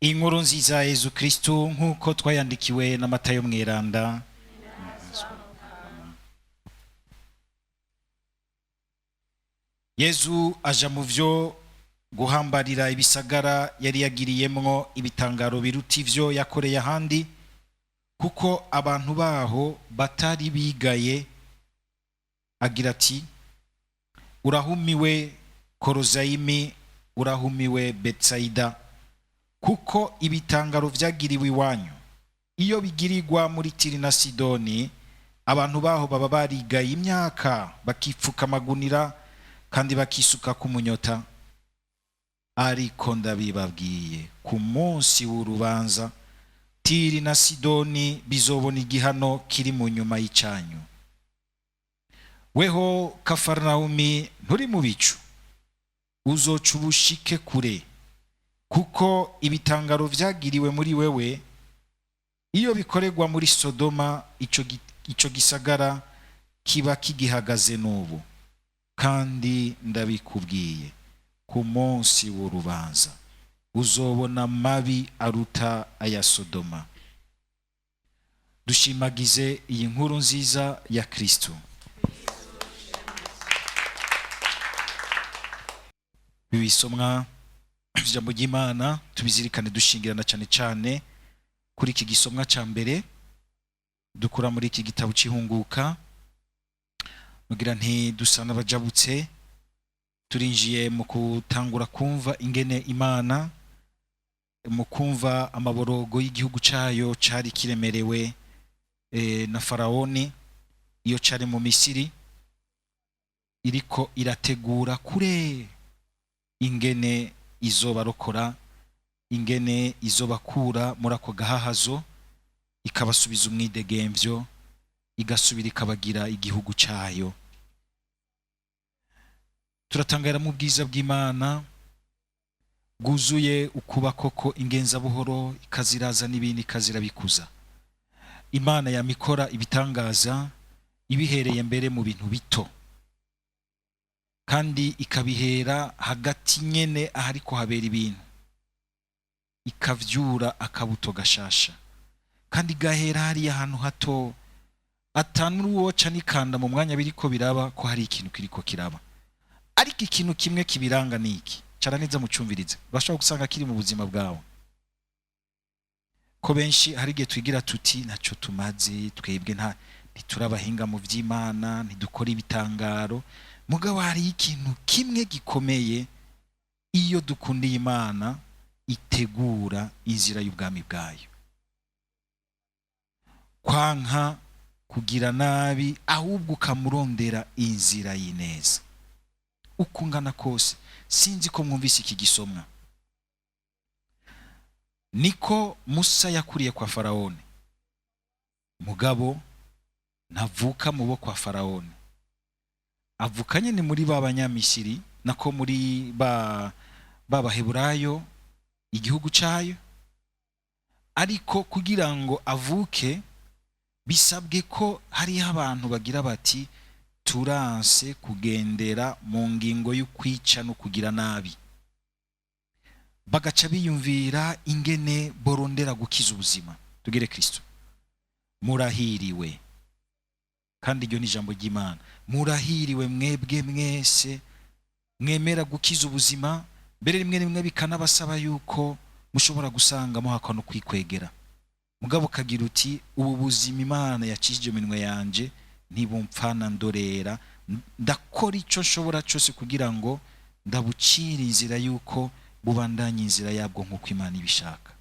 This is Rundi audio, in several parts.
Inkuru nziza ya Yezu Kristu nk'uko twayandikiwe na Matayo mweranda. Yezu aja mu vyo guhambarira ibisagara yari yagiriyemwo ibitangaro biruta ivyo yakoreye ahandi, kuko abantu baho batari bigaye. Agira ati: urahumiwe Korozayimi, urahumiwe Betsayida, kuko ibitangaro vyagiriwe iwanyu iyo bigirirwa muri Tiri na Sidoni, abantu baho baba barigaye imyaka, bakipfuka amagunira kandi bakisuka ku munyota. Ariko ndabibabwiye, ku munsi w'urubanza Tiri na Sidoni bizobona igihano kiri mu nyuma y'icanyu. Weho Kafarnawumi, nturi mu bicu, uzoca ubushike kure, kuko ibitangaro vyagiriwe muri wewe iyo bikorerwa muri Sodoma, ico gisagara kiba kigihagaze n'ubu. Kandi ndabikubwiye, ku munsi w'urubanza uzobona mabi aruta aya Sodoma. Dushimagize iyi nkuru nziza ya Kristo. Ibisomwa ijambo ry'Imana tubizirikane dushingirana cyane cyane kuri iki gisomwa ca mbere dukura muri iki gitabo c'ihunguka. Mugira nti dusa n'abajabutse, turinjiye mu gutangura kumva ingene Imana, mu kumva amaborogo y'igihugu cayo cari kiremerewe na Faraoni iyo cari mu Misiri, iriko irategura kure ingene izobarokora, ingene izobakura muri ako gahahazo, ikabasubiza umwidegemvyo, igasubira ikabagira igihugu cayo. Turatangara mu bwiza bw'Imana bwuzuye ukuba koko ingenzabuhoro, ikaziraza n'ibindi ikazirabikuza. Imana yamikora ibitangaza ibihereye mbere mu bintu bito, kandi ikabihera hagati nyene ahariko habera ibintu, ikavyura akabuto gashasha, kandi gahera hariya ahantu hato atanuwoca nikanda mu mwanya biriko biraba ko hari ikintu kiriko kiraba. Ariko ikintu kimwe kibiranga ni iki? Cara neza mucumvirize, urashobora gusanga kiri mu buzima bwawe. Ko benshi hari igihe twigira tuti ntaco tumaze, twebwe nta ntiturabahinga mu vy'Imana, ntidukora ibitangaro. Mugabo hari ikintu kimwe gikomeye, iyo dukundiye Imana itegura inzira y'ubwami bwayo. Kwanka kugira nabi, ahubwo ukamurondera inzira y'ineza uko ungana kose. Sinzi ko mwumvise iki gisomwa. Niko Musa yakuriye kwa Faraoni, mugabo ntavuka mu bo kwa Faraoni, avuka nyene muri ba Banyamisiri, nako muri ba Baheburayo, igihugu cayo. Ariko kugira ngo avuke bisabwe ko hariho abantu bagira bati turanse kugendera mu ngingo y'ukwica no kugira nabi, bagaca biyumvira ingene borondera gukiza ubuzima. Tugire Kristo. Murahiriwe, kandi iryo ni ijambo ry'Imana. Murahiriwe mwebwe mwese mwemera gukiza ubuzima, mbere rimwe rimwe bikanabasaba yuko mushobora gusanga muhakwa no kwikwegera, mugabo ukagira uti ubu buzima Imana yakijije minwe yanje ntibumpfana ndorera, ndakora ico nshobora cyose kugira ngo ndabucire inzira yuko bubandanye inzira yabwo nk'uko Imana ibishaka.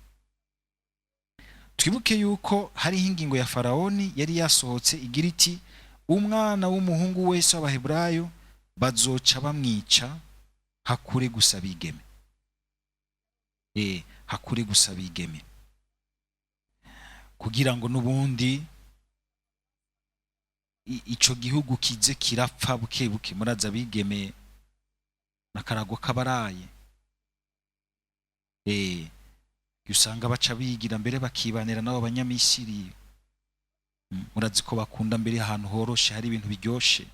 Twibuke yuko hariho ingingo ya Faraoni yari yasohotse igira iti umwana w'umuhungu wese w'Abaheburayo bazoca bamwica, hakure gusa bigeme. Hakure gusa bigeme, kugira ngo nubundi ico gihugu kize kirapfa buke buke. Muraza bigeme nakarago kabaraye, usanga baca bigira mbere bakibanira n'abo Banyamisiri. Murazi ko bakunda mbere ahantu horoshe hari ibintu biryoshe,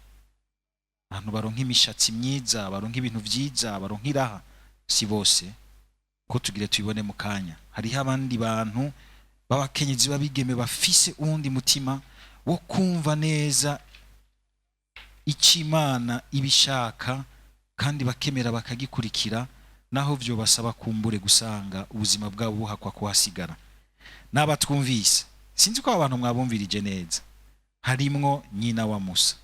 ahantu baronka imishatsi myiza, baronka ibintu vyiza, baronka iraha. Si bose. Ko tugire tubibone mu kanya, hariho abandi bantu b'abakenyezi, b'abigeme bafise uwundi mutima wo kumva neza icyo Imana ibishaka, kandi bakemera bakagikurikira, naho byo basaba kumbure gusanga ubuzima bwabo buhakwa kuhasigara. N'aba twumvise, sinzi ko aba bantu mwabumvirije neza: harimwo nyina wa Musa,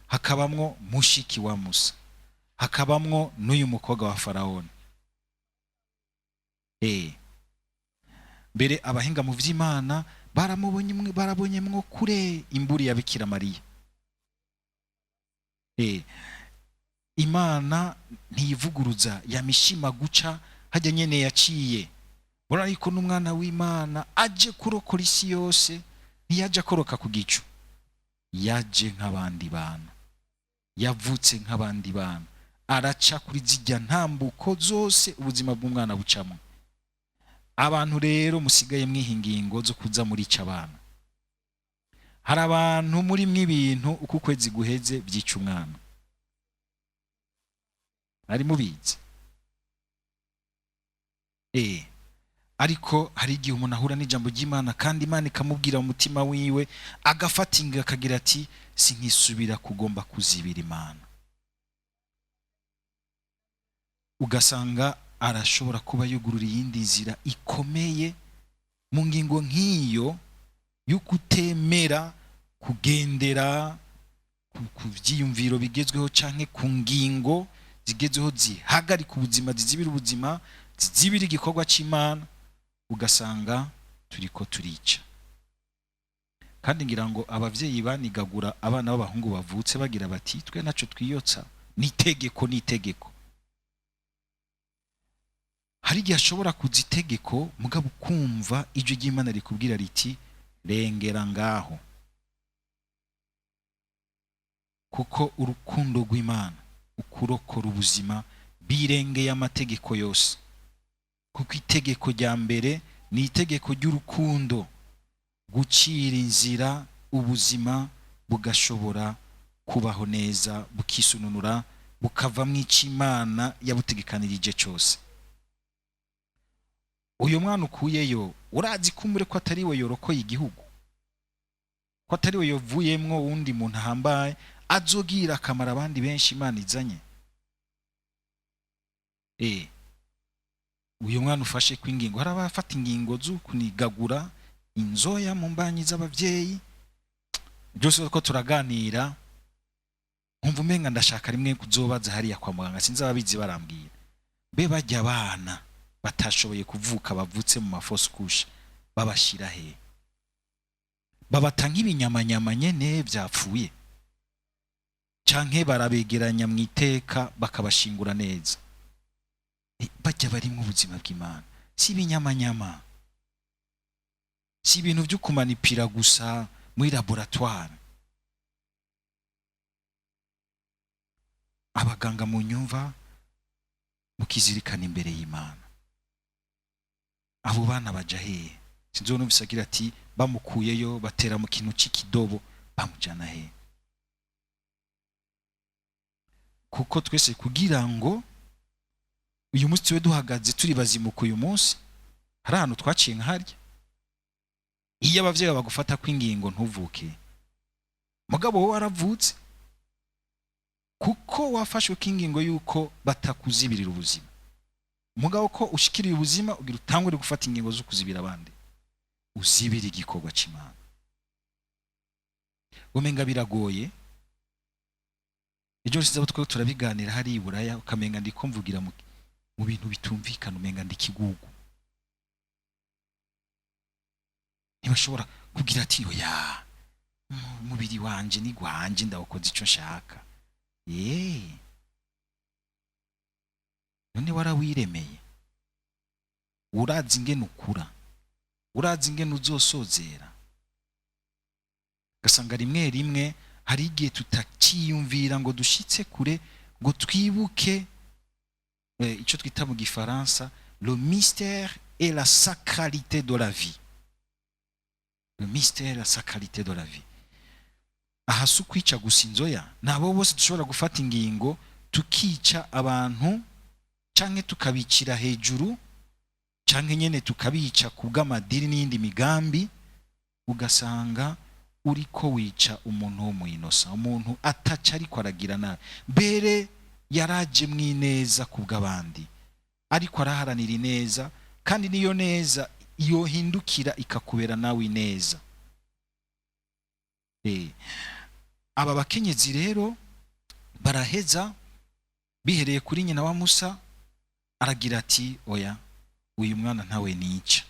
hakabamwo mushiki wa Musa, hakabamwo n'uyu mukobwa wa Farawoni. Mbere abahinga mu by'Imana baramubonye, barabonyemwo kure imburi ya Bikira Mariya. Imana ntiyivuguruza, yamishima guca hajya nyene yaciye. Urabona ariko n'umwana w'Imana aje kurokora isi yose, ntiyaje akoroka ku gicu, yaje nk'abandi bantu, yavutse nk'abandi bantu, araca kuri zijya ntambuko zose ubuzima bw'umwana bucamo. Abantu rero musigaye mwiha ingingo zo kuza murica abana, hari abantu muri mw'ibintu uko ukwezi guheze byica umwana, ari mubizi. Ariko hari igihe umuntu ahura n'ijambo ry'Imana, kandi Imana ikamubwira mu mutima wiwe, agafata ingingo, akagira ati: "Sinkisubira kugomba kuzibira Imana." Ugasanga arashobora kuba yugurura iyindi nzira ikomeye mu ngingo nk'iyo yo kutemera kugendera ku byiyumviro bigezweho canke ku ngingo zigezweho zihagarika ubuzima, zizibira ubuzima, zizibira igikorwa cy'Imana. Ugasanga turiko turica. Kandi ngira ngo abavyeyi banigagura abana b'abahungu bavutse, bagira bati: "Twe naco twiyotsa, ni itegeko, ni itegeko." Hari igihe ashobora kuza itegeko, mugabo ukumva ijwi ry'Imana rikubwira riti: "Rengera ngaho," kuko urukundo rw'Imana, ukurokora ubuzima, birengeye amategeko yose, kuko itegeko rya mbere ni itegeko ry'urukundo, gucira inzira ubuzima bugashobora kubaho neza, bukisununura, bukavamwo icyo Imana yabutegekanirije cyose. Uyu mwana ukuyeyo, urazi kumbure ko atari we yorokoye igihugu, ko atari we yovuyemwo wundi muntu ahambaye azogira akamaro abandi benshi Imana izanye. Uyu mwana ufashe kw'ingingo, hari abafata ingingo zo kunigagura inzoya mu mbanyi z'abavyeyi. Byose ko turaganira, nkumva umenga ndashaka rimwe kuzobaza hariya kwa muganga, sinzi ababizi barambwira, mbe bajya abana batashoboye kuvuka, bavutse mu ma fausses couches, babashira he? Babata nk'ibinyamanyama nyene vyapfuye, canke barabegeranya mu iteka bakabashingura neza? Bajya barimwo ubuzima bw'Imana, si ibinyamanyama, si ibintu byo kumanipira gusa muri laboratoire. Abaganga mu nyumva, mukizirikana imbere y'Imana, abo bana baja hehe? Sinzi numvise agira ati bamukuyeyo, batera mu kintu c'ikidobo, bamujana hehe? Kuko twese kugira ngo uyu munsi tube duhagaze turi bazimuka, uyu munsi hari ahantu twaciye nka harya. Iyo abavyeyi bagufata kw'ingingo ntuvuke, mugabo wowe waravutse kuko wafashwe kw'ingingo yuko batakuzibirira ubuzima. Mugabo ko ushikiriye ubuzima, ugira utangure gufata ingingo zo kuzibira abandi, uzibira igikorwa c'Imana. Umenga biragoye. Ejo nsize abo twari turabiganira hariya i Buraya, ukamenga ndiko mvugira mu bintu bitumvikana, umenga ndi kigugu. Ntibashobora kugira ati: "Oya, umubiri wanje ni gwanje, ndawukoze ico nshaka." Ye, none warawiremeye, urazi ingene ukura, urazi ingene uzosozera. Ugasanga rimwe rimwe hari igihe tutakiyumvira ngo dushitse kure, ngo twibuke ico twita mu gifaransa le mystère et la sacralité de la vie, le mystère et la sacralité de la vie. Aha si ukwica gusa inzoya, nabo bose dushobora gufata ingingo tukica abantu. Canke tukabicira hejuru, canke nyene tukabica ku bw'amadiri n'iyindi migambi, ugasanga uriko wica umuntu w'umwinosa, umuntu ataca ariko aragira nabi, mbere yaraje mwineza ku bw'abandi, ariko araharanira ineza, kandi niyo neza yohindukira ikakubera nawe ineza. Aba bakenyezi rero baraheza bihereye kuri nyina wa Musa, aragira ati: "Oya, uyu mwana ntawe nica."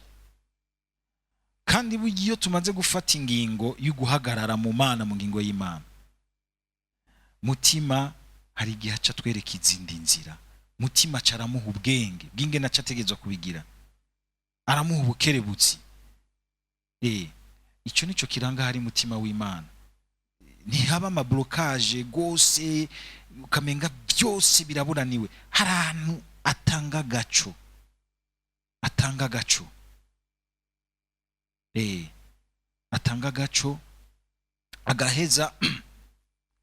Kandi burya iyo tumaze gufata ingingo yo guhagarara mu Mana, mu ngingo y'Imana, Mutima hari igihe aca atwereka izindi nzira. Mutima aca aramuha ubwenge bw'ingene aca ategerezwa kubigira, aramuha ubukerebutsi. Icyo nico kiranga hari mutima w'Imana. Ntihaba ama blocage rwose, ukamenga byose biraburaniwe. Hari ahantu atanga agaco, atanga agaco, atanga agaco, agaheza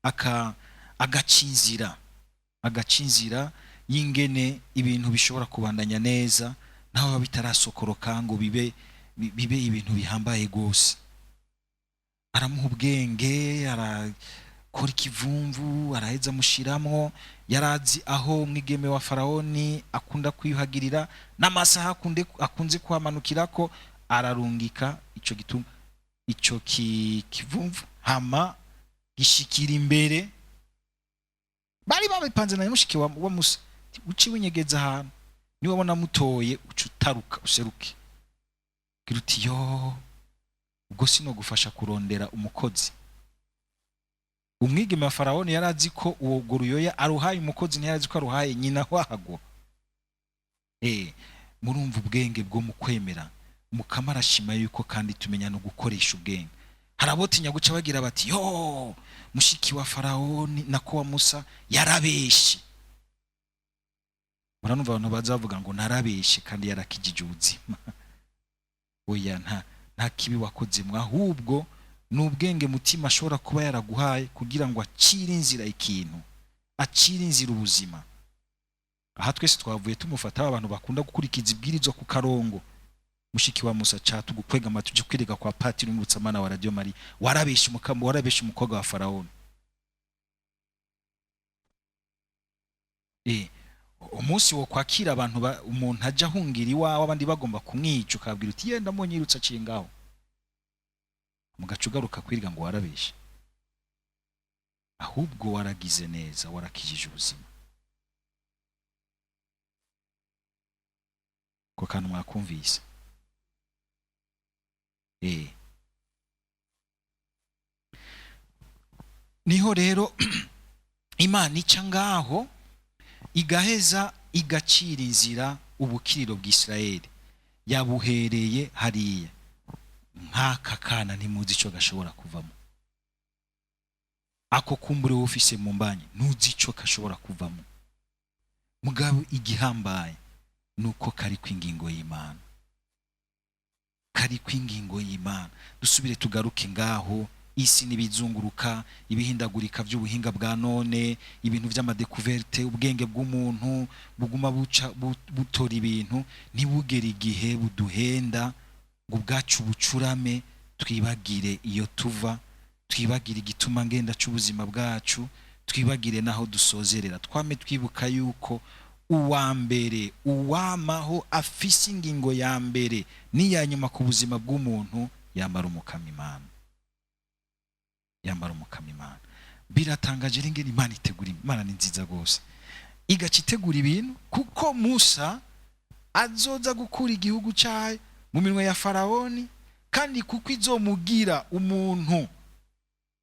aka agaca inzira, agaca inzira y'ingene ibintu bishobora kubandanya neza, naho biba bitarasokoroka ngo bibe ibintu bihambaye rwose. Aramuha ubwenge, arakora ikivumvu, araheza amushiramwo. Yarazi aho umwigeme wa Farawoni akunda kwiyuhagirira n'amasaha akunze kuhamanukirako, ararungika ico gituma ico kivumvu, hama gishikira imbere. Bari babipanze na mushiki wa Musa: "Uci winyegeza ahantu, niwabona mutoye uca utaruka useruke." Gira uti: "Yo, ubwo sinogufasha kurondera umukozi." Umwigeme wa Farawoni yari azi ko uwo ruyoya aruhaye umukozi, ntiyari azi ko aruhaye nyina wahagwo. Murumva ubwenge bwo mu kwemera. Mukama arashima yuko kandi tumenya no gukoresha ubwenge. Hari abotinya guca bagira bati: "Yo, mushiki wa Farawoni, nako wa Musa, yarabeshe." Muranumva abantu baza bavuga ngo narabeshe kandi yarakijije ubuzima. Oya, nta kibi wakozemwo, ahubwo ni ubwenge Mutima ashobora kuba yaraguhaye kugira ngo acire inzira ikintu, acire inzira ubuzima. Aha twese twavuye tumufata abantu bakunda gukurikiza ibwirizwa ku karongo. Mushiki wa Musa ca tugukwega amatwi, uje kwirega kwa patiri w'Umutsamana wa Radio Maria: "Warabeshe umukamo, warabeshe umukobwa wa Farawoni." Umunsi wo kwakira abantu, umuntu aja ahungira iwawe, abandi bagomba kumwica, ukabwira uti: "Yenda mbonye yirutse aciye ngaho," mugaca ugaruka kwirga ngo warabeshe. Ahubwo waragize neza, warakijije ubuzima. Ko kantu mwakumvise? Niho rero Imana ica ngaho igaheza igacira inzira ubukiriro bw'Isirayeli yabuhereye hariya. Nk'aka kana ntimuzi ico gashobora kuvamo, ako kumbure wowe ufise mu mbanye ntuzi ico gashobora kuvamo. Mugabo igihambaye nuko kari kw'ingingo y'Imana, kari kw'ingingo y'Imana. Dusubire tugaruke ngaho. Isi n'ibizunguruka, ibihindagurika by'ubuhinga bwa none, ibintu vy'ama découverte, ubwenge bw'umuntu buguma buca butora ibintu, ntibugere igihe buduhenda ngo ubwacu bucurame, twibagire iyo tuva, twibagire igituma ngenda c'ubuzima bwacu, twibagire naho dusozerera. Twame twibuka yuko uwa mbere uwamaho afise ingingo ya mbere n'iya nyuma ku buzima bw'umuntu yamara Umukama Imana, yamara Umukama Imana. Biratangaje rero ingene Imana itegura. Imana ni nziza rwose, igaca itegura ibintu kuko Musa azoza gukura igihugu cyayo mu minwe ya Farawoni, kandi kuko izomugira umuntu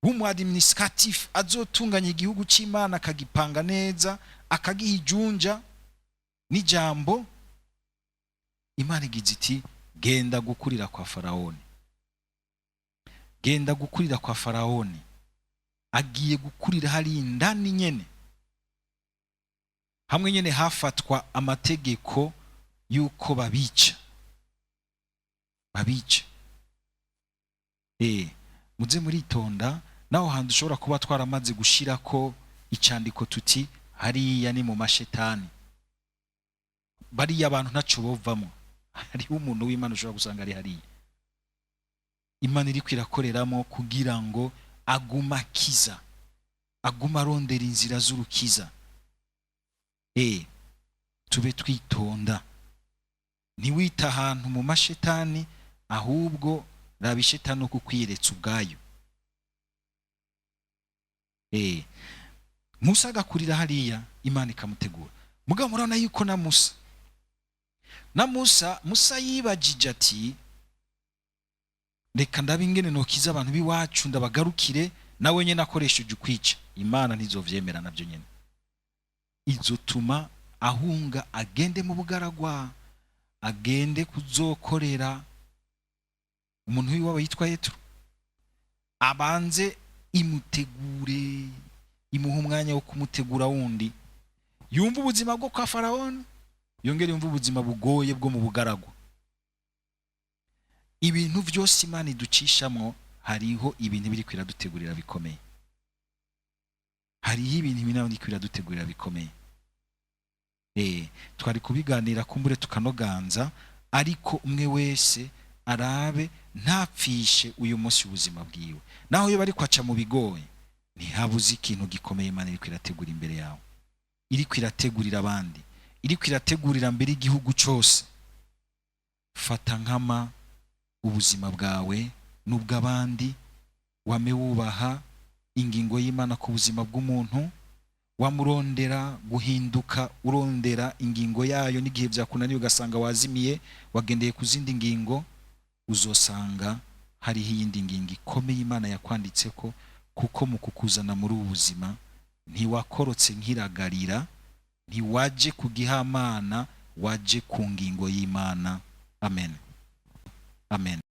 w'umu administratif azotunganya igihugu cy'Imana, akagipanga neza, akagiha ijunja n'ijambo. Imana igize iti: "Genda gukurira kwa Farawoni, genda gukurira kwa Farawoni." Agiye gukurira hari indani nyene, hamwe nyene hafatwa amategeko yuko babica, babica. Muze muritonda naho hantu ushobora kuba twaramaze gushirako icandiko tuti hariya ni mu mashetani. Bariya abantu ntaco bovamo. Hariho umuntu w'Imana ushobora gusanga ari hariya Imana iriko irakoreramo kugira ngo agume akiza, aguma arondera inzira z'urukiza. Tube twitonda, ntiwite ahantu mu mashetani, ahubwo raba ishetani uko ukwiyeretse ubwayo. Musa agakurira hariya, Imana ikamutegura. Mugabo murabona yuko na Musa Musa yibagije ati: "Reka ndabe ingene nokiza abantu b'iwacu, ndabagarukire." Nawe nyene akoresheje ukwica, Imana ntizovyemera. Navyo nyene izotuma ahunga, agende mu bugaragwa, agende kuzokorera umuntu w'iwabo yitwa Yetro, abanze imutegure, imuha umwanya wo kumutegura wundi, yumva ubuzima bwo kwa Farawoni, yongere yumva ubuzima bugoye bwo mu bugaragwa. Ibintu byose Imana iducishamwo, hariho ibintu biri kwiradutegurira bikomeye, hariho ibintu biri kwiradutegurira bikomeye. Twari kubiganira kumbure tukanoganza, ariko umwe wese arabe ntapfishe uyu munsi ubuzima bwiwe. Naho iyo bari kwaca mu bigoye, ntihabuze ikintu gikomeye Imana iriko irategura imbere yawe, iriko irategurira abandi, iriko irategurira mbere igihugu cose. Fata nkama ubuzima bwawe n'ubw'abandi, wame wubaha ingingo y'Imana ku buzima bw'umuntu, wamurondera guhinduka, urondera ingingo yayo. N'igihe byakunaniye, ugasanga wazimiye, wagendeye ku zindi ngingo, uzosanga hariho iyindi ngingo ikomeye Imana yakwanditse ko, kuko mu kukuzana muri ubu buzima ntiwakorotse nk'iragarira, ntiwaje ku gihamana, waje ku ngingo y'Imana. Amen, amen.